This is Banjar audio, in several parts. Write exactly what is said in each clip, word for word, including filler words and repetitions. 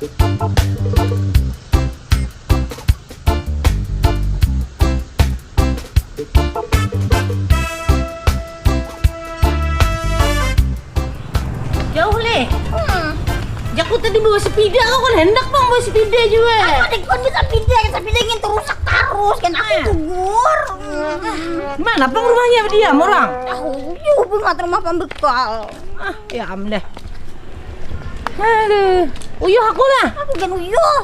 Jauh leh. Hmm. Jaku tadi bawa sepeda, kau kan hendak pang bawa sepeda juga. Apa dek kon bisa sepeda, sepeda ingin terusak terus kan aku tugur. Hmm. Mana pang rumahnya dia orang? Tahu, jauh banget rumah pembekal. Ah, ya am deh. Aduh, uyuh aku lah. Aku kan uyuh.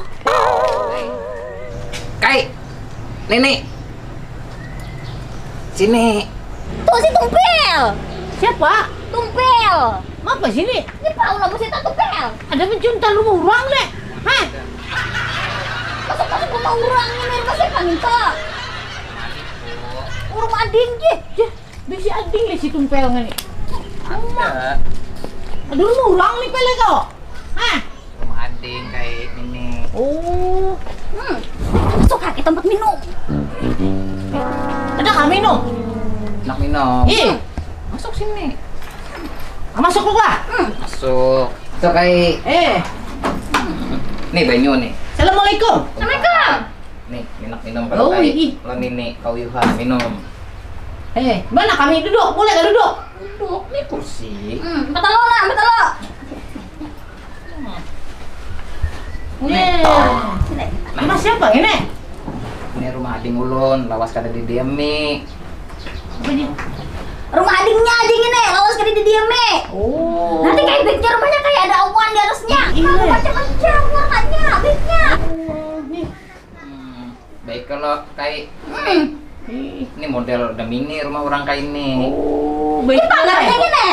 Kai, Nini, sini. Tuh si Tumpel. Siapa? Tumpel. Ngapa sini? Ini pau lagu si Tumpel. Ada mencium talu orang deh. Hah? Masuk masuk rumah orang ini, masih panggil ke. Urung ading je. Bisi ading leh si Tumpel ngini. Ada. Aduh, murang nih pele kau. Hah? Rumah ading kayak ini. Oh. Hmm. Suka ke tempat minum. Ada kami minum. Nak minum. Ih. Masuk sini. Ah, masuk lu lah. Hmm. Masuk. Tuh kayak. Eh. Nih banyu nih. Assalamualaikum. Assalamualaikum. Nih, minum minum kalau oh, tadi. Lo nini kau yuha minum. Eh, mana kami duduk? Boleh gak duduk? Duduk, nih kursi. Hmm, betul lah, betul lah. Ini. Nah. Mas siapa ini? Ini rumah ading ulun, lawas kada didiami. Rumah adingnya ading ini, lawas kada didiami. Oh. Nanti kayak baiknya rumahnya kayak ada awan di atasnya. Iya. Macam-macam warnanya, baiknya. Oh, nih. Hmm, baik kalau kayak hmm. Ini model udah mini rumah orang kayak ini. Oh, baik. Ini pagarnya gini.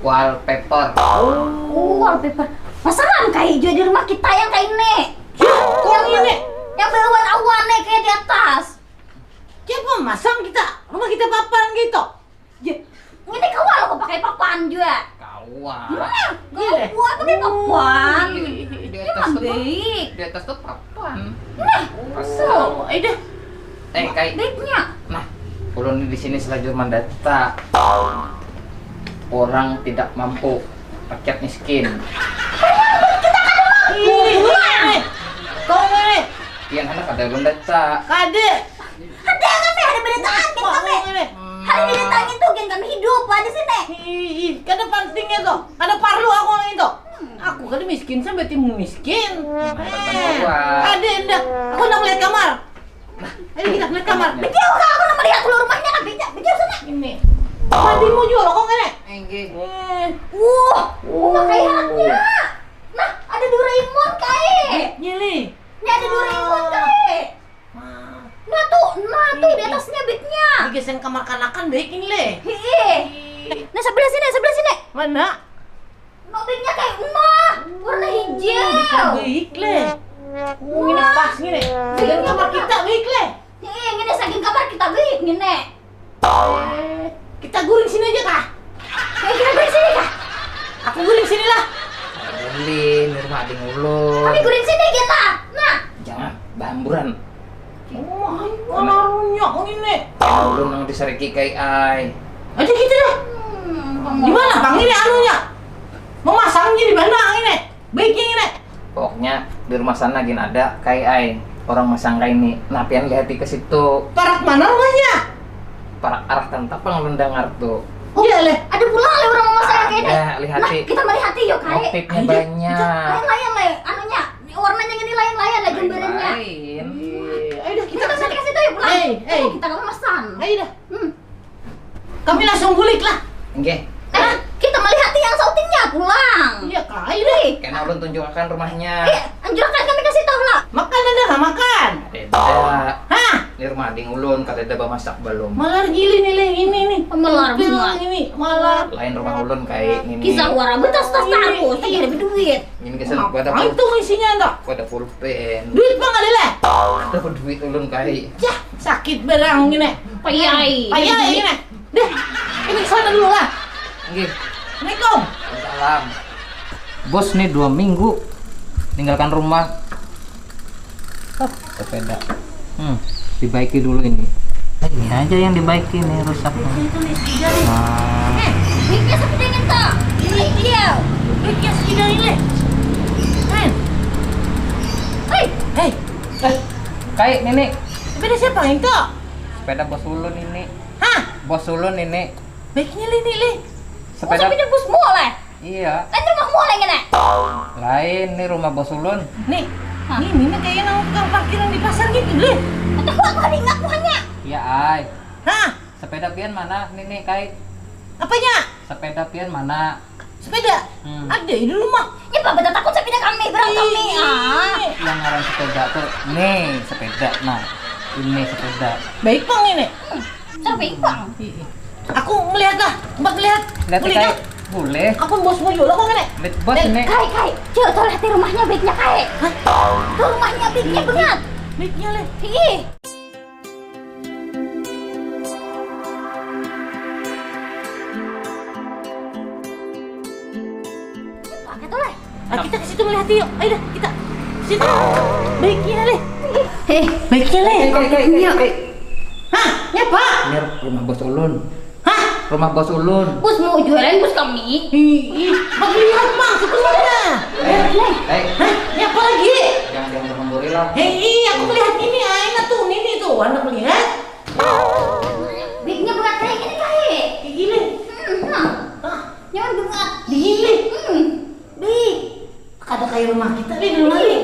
Wallpaper. Oh, wallpaper. Pasangan kayak juga di rumah kita yang kayak ini. Yang ini. Yang bawaan awan nih kayak di atas. Siapa masang kita? Rumah kita papan gitu. Ini kawal aku pakai papan juga. Kawal. Nah, kawal pakai papan. Di atas tuh. Di atas tuh papan. Nah, so, eh dah. Eh, kai. Baiknya. Nah, ulun di sini selajur mandata. Orang tidak mampu, rakyat miskin. Kau nih. Yang anak ada mandata. Kade. Ada kami, ada beritaan kan kami. Hari ini tangi tuh geng kami hidup lah di sini. Ih, kada pentingnya tuh. Kada perlu aku lagi tuh. Aku kada miskin sampai timun miskin. Ada endah. Aku nak lihat kamar. Ayo kita lihat kamar. Betul kak, aku nak melihat keluar rumahnya kan beda. Betul sana. Ini. Matimu juga kok ngene. Enggak. Wah, rumah kayak anaknya. Nah, ada Doraemon kayak. Nyili. Ini ada Doraemon kayak. Nah tuh, nah tuh di atasnya baiknya. Ini geseran kamar kanakan baik ini leh. Hiih. Nah sebelah sini, sebelah sini. Mana? Nah baiknya kayak emas, warna hijau. Baik leh. Oh, ini pas gini. Ini kamar kita baik leh. Hiih, ini saking kamar kita baik gini. Kita guring sini aja kah? Kayak kita guring sini kah? Aku guring sini lah. Guring, rumah ading ulun. Kami guring sini kita. Nah. Jangan, bahamburan. Oh, mana arunya kau ini? Ulun nang disariki kai ai. Aja gitu dah. Hmm, di mana bang ini anunya? Memasangnya di mana ini? Baiknya ini. Pokoknya di rumah sana gin ada kai ai orang masang kai ini. Nah, pian lihati ke situ. Parak mana rumahnya? Parak arah tantap pang ulun dangar tu. Oh, iya leh. Ada pulang leh orang rumah saya kayak ini. Ada, lihati. Nah, kita melihati yuk, Kai. Motifnya banyak. Lain-lain leh, anunya. Warnanya ini lain-lain leh gambarannya. Lain. Ayo dah, kita ke situ yuk pulang. Hei, hei. Kita nggak memesan. Ayo dah. Hmm. Kami langsung bulik lah. Nggih. Nah, kita melihat yang sautingnya pulang. Iya, Kak. Ayo deh. Kena ulun tunjukkan rumahnya. Iya, anjurkan kami kasih tahu lah. Makan ada nggak makan? Ada. Hah? Ini rumah ading ulun, kada ada bamasak belum. Malar gili nih, Leng. Ini nih. Malar bunga. Ini, malar. Lain rumah ulun kayak ini. Kisah wara betas tas tarus, tapi ada berduit. Ini kisah ada pulpen. Itu isinya enggak? Ada pulpen. Duit bang ada lah. Ada duit ulun kayak. Yah. Sakit barang gini. Payai. Payai gini. Deh, ini sana dulu lah. Nggih. Assalamualaikum. Waalaikumsalam. Bos nih dua minggu ninggalkan rumah. Oh, sepeda. Hmm, dibaiki dulu ini. Ini aja yang dibaiki nih rusak. Itu nih sepeda nih. Nah. Eh, ini sepeda ini tak? Ini dia. Ini sepeda ini. Eh. Eh, eh, Kai, nini. Sepeda siapa itu? Sepeda bos ulun ini. Hah? Bos ulun ini. Baiknya, Li, Li, Li. Sepeda. Oh, sepeda bosmu lah. Iya. Kan rumahmu lah ini. Lain, ini rumah bos ulun. Nih, hah? Ini, ini kayak nang tukang parkiran di pasar gitu, Li. Atau aku, aku ada ingat mukanya. Iya, ai. Hah? Sepeda pian mana, nini, Kai? Apanya? Sepeda pian mana? Sepeda? Hmm. Ada di rumah. Ya, apa beta takut sepeda kami, barang kami. Ah. Yang ngaran sepeda tuh, nih, sepeda. Nah, ini sepeda. Baik, Bang, ini. Hmm. Sampai, Bang. Iya. Aku melihat lah, buat melihat. Lihat, boleh, Kai. Kak? Boleh. Aku bos mau jual kok, Nek. Lihat bos. Eh, ini. Kai, Kai. Coba tuh lihat di rumahnya, baiknya, Kai. Hah? Tuh rumahnya baiknya banget. Baiknya, Leh. Ih. Pakai tuh, Leh. Ah, kita ke situ melihat yuk. Ayo dah, kita. Situ. Baiknya, Leh. Eh, baiknya, Leh. Eh, eh, eh, eh, eh. Hah? Nyapa? Ini rumah bos ulun. Hah? Rumah bos ulun. Bos mau jualan bos kami. Ih, ih, bang, lihat, Bang, sebelumnya. Eh, eh. Hah? Nyapa lagi? Jangan, jangan teman gorila. Hei, ih, aku melihat ini, ah, enak tuh, ini tuh, anak melihat. Baiknya buat kayak gini, Kai. Kayak gini. Hmm, nah. Hah? Nyaman banget. Digini. Hmm. Baik. Kada kayak rumah kita, Leh, di rumah, Leh.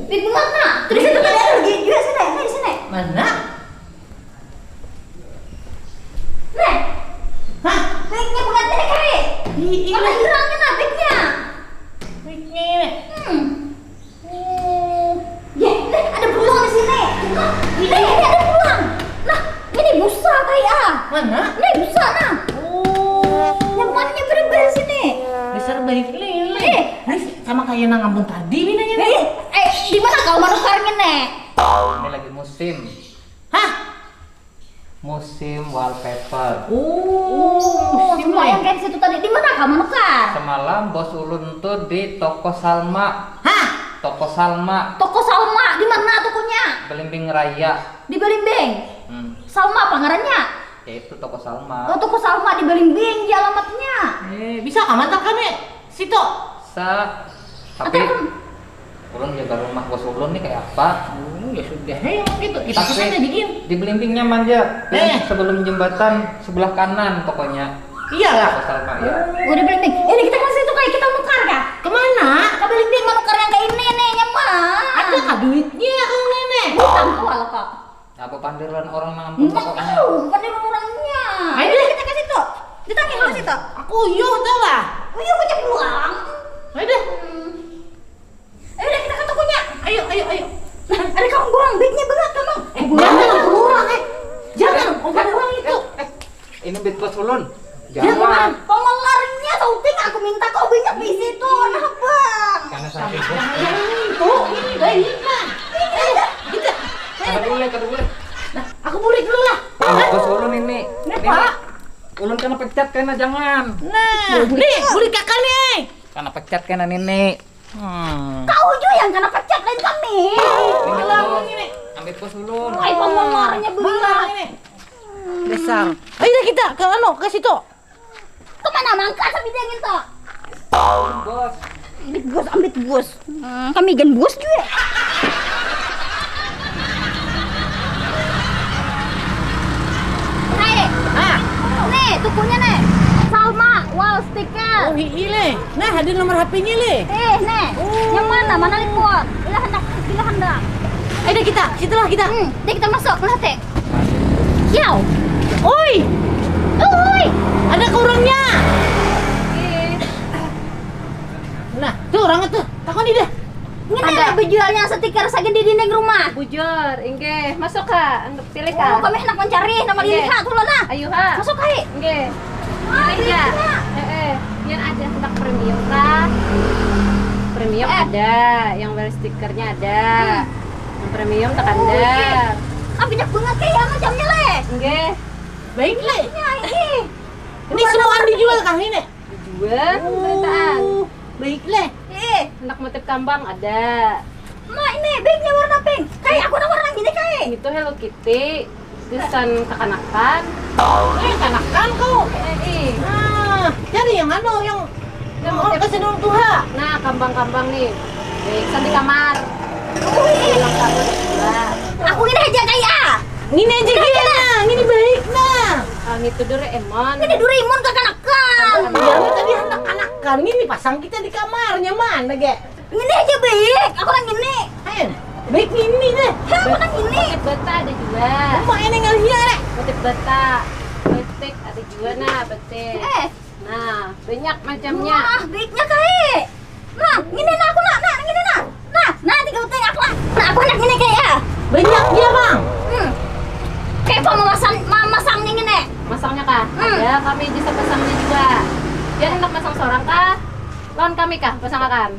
Baik banget, nah. Terus itu tadi ada lagi juga sini, nah, di sini. Mana? Nah. Hah? Baiknya bukan teh, Kai. Ih, ih. Mana hilangnya, nah, baiknya? Baiknya. Hmm. Oh. Ya, Leh, ada beruang di sini. Nah, Leh, ini ada beruang. Nah, ini busa, Kai, ah. Mana? Ini busa, nah. Oh. Nyamannya bener-bener sini. Dasar baik, Leh, Leh. Eh. Ini sama kayak nang amun tadi, minanya, Leh. Eh, eh, di mana kau manukarnya, Nek? Ini lagi musim. Hah? Musim wallpaper. Oh, musim semua yang kayak situ tadi. Di mana kamu nukar? Semalam bos ulun tuh di toko Salma. Hah? Toko Salma. Toko Salma, di mana tokonya? Belimbing Raya. Di Belimbing? Hmm. Salma apa ngarannya? Ya itu toko Salma. Oh, toko Salma di Belimbing, di alamatnya. Eh, bisa kah mantar kami situ? Sa, tapi Atau ulun jaga rumah bos ulun nih kayak apa? Oh, ya sudah. Hei, emang gitu. Kita Tapi kesana dikit. Di Belimbing nyaman aja. Eh. Sebelum jembatan sebelah kanan pokoknya. Iyalah. Pasal Pak ya. Udah Belimbing. Eh, ini kita ke situ kayak kita nukar kah? Kemana? Ke Belimbing mau nukar yang kayak ini nih, nyaman. Ada kah duitnya kau nenek? Bukan tuh, kok. Apa pandiran orang nang Nggak pokoknya? Tahu, bukan orang-orangnya. Ayo deh. Kita ke situ. Ditanya ke situ. Aku uyuh tuh lah. Uyuh punya pulang. Ayo deh. Hmm. Ayo deh, kita ke tokonya. Ayo, ayo, ayo. Nah, ada kamu buang, baiknya banget kamu. Eh, buang, jangan buang, eh. Jangan, eh, buang itu. Eh, eh, ini bit bos ulun. Jangan. Jangan. Pemelarnya shooting, aku minta kau banyak di situ. Nah, Bang. Karena sakit. Jangan, jangan itu. Ini baik, Bang. Ini aja. Kita. Kada boleh, kada boleh. Nah, aku bulik dulu lah. Ah, bos ulun ini. Ini, Pak. Ulun kena pecat kena jangan. Nah, nih, bulik kakak nih. Kena pecat kena nini. Hmm. Kau juga yang kena pecat lain kami. Ini, Bos. Ambil bos ulun. Hai, pemelarnya benar. Dasar. Ayo dah kita ke anu, ke situ. Kemana mangkat sabidang itu? Bos. Ambit bos, ambit bos. Hmm, kami gan bos juga. Hai. Ah. Nih, tukunya nih. Salma, wall sticker. Oh, hi'i leh. Nah, ada nomor H P-nya leh. Eh, nih. Oh. Yang mana? Mana liput? Bila hendak, bila hendak. Ayo dah kita, situlah kita. Hmm, deh kita masuk, lihat deh. Yau. Oi. Oi. Ada kurangnya. Nah, tuh orangnya tuh. Takoni dah. Ini ada. Ada bejualnya stiker saja di dinding rumah. Bujur, inggih. Masuk ka, pilih ka. Oh, kami hendak mencari nama diri ha, tuh lah nah. Ayo ha. Masuk ka. Inggih. Ah, pilih ya. Heeh. Yang ada hendak premium kah? Premium eh. Ada, yang wall stikernya ada. Hmm. Premium tekan dah. Ah, banyak banget kayak macamnya leh. Nggih. Baik leh. Ya, ini. Ini semua dijual kah ini? Dijual, oh, beritaan. Baik leh. Eh, anak motif kambang ada. Ma, ini baiknya warna pink. Kayak aku warna gini kayak. Itu Hello Kitty. Desain kekanakan. Eh, kanakan kau. Eh, ih. Nah, cari yang anu, yang, yang oh, kasih dulu tuh, ha. Nah, kambang-kambang nih. Nih, cantik kamar. Aku ini aja kayak ah. Ini aja gini nah, ini baik nah. Kami tuh Doraemon. Ini Doraemon kakanakan. Iya, ini tadi anak-anakan. Ini pasang kita di kamarnya mana ge? Ini aja baik. Aku nang ini. Hen, baik ini deh. Heh, aku nang ini. Motif bata ada juga. Rumah ini ngalih ya deh. Motif bata, betik ada juga nah betik. Eh, Nah, banyak macamnya. Wah, baiknya kai. Nah, ini nah aku nah, nah ini nah. Nah, nah tiga utang aku nah. Nah, aku nak ini kai ya. Banyak dia bang. Hmm. Kayak apa memasang memasangnya ini. Masangnya kah? Hmm. Ada kami bisa pasangnya juga. Dia hendak masang seorang kah? Lawan kami kah pasangakan?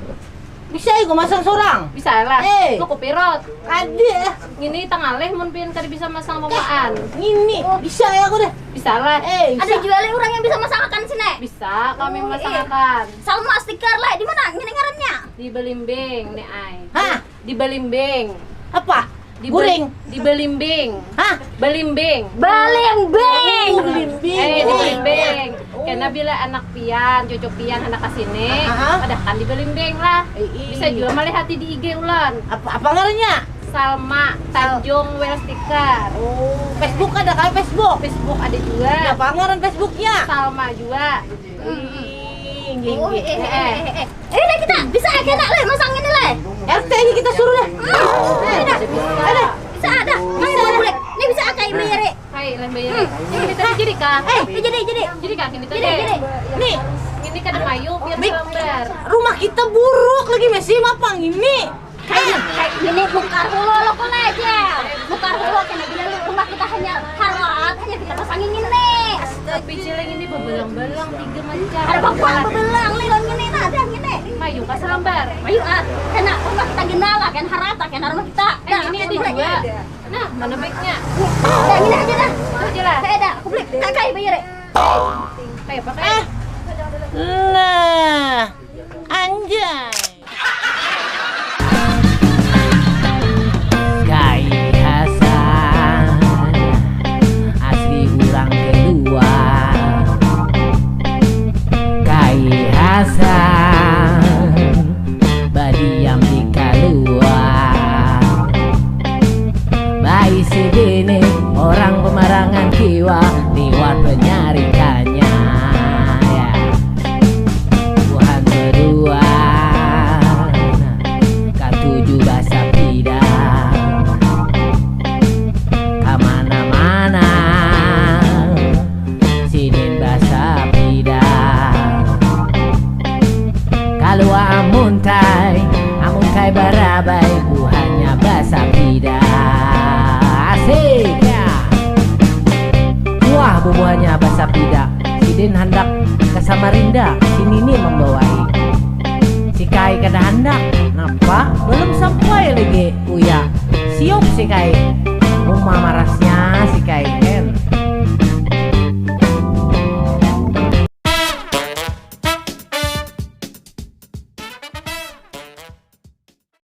Bisa iku masang seorang. Bisa lah. Eh. Lu kupirot. Ada. Ini tangaleh mun pian kada bisa masang pamaan. Ini bisa ya aku deh. Bisa lah. Eh, ada jual orang yang bisa masangakan sini. Bisa kami masangakan. Salma stiker lah, di mana ini ngarannya? Di Belimbing nih ai. Hah? Di Belimbing. Apa? Di Guring. Di Belimbing. Hah? Belimbing. Belimbing. Belimbing. Eh, di Belimbing. Karena bila anak pian, cucu pian hendak ke sini, padahkan di Belimbing lah. Bisa juga melihat di I G ulun. Apa apa ngarannya? Salma Tanjung Well Sticker. Oh, Facebook ada kah Facebook? Facebook ada juga. Apa ngaran Facebooknya? Salma juga. Ih, nggih, nggih. Eh, eh, eh, eh. Eh, lah kita bisa aja nak lah masang ini lah. R T aja kita suruh lah. Hmm, ada. Ada. Bisa ada. Bisa ada. Ini bisa akai bayar. Hai, lah bayar. Hmm. Ini kita jadi kah? Eh, jadi jadi. Jadi kah ini tadi? Jadi. Nih, ini kada mayu biar gambar. Rumah kita buruk lagi masih mapang ini. Kayak kayak gini bukar dulu lo pun aja. Bukar dulu kena dia lu rumah kita hanya harat hanya kita pasang ini nih. Tapi cileng ini bebelang-belang tiga macam. Ada bangkuang bebelang nih lo gini nah ada gini. Mayu ka selambar. Mayu ah kena rumah kita gina lah kan harat lah kan rumah kita. Eh, ini ada dua. Nah, mana baiknya? Nah, ini aja dah. Itu aja lah. Saya dah, aku beli. Kakai bayar ya. Kayak apa kayak? Nah, anjay. Kai Hasan asli urang kedua. Kai Hasan badiam di kalua. Baisi bini orang pemarangan kiwa liwat penyarikannya. Ya. Buhan kedua katuju basapida kamana-mana sidin basapida. Kalua amuntai amuntai barabai buhannya basapida. Asik ya. Wah bubuhannya basapida. Sidin handak ke Samarinda, si Nini membawai. Si Kai kada handak, napa? Belum sampai lagi, uya. Siok si Kai,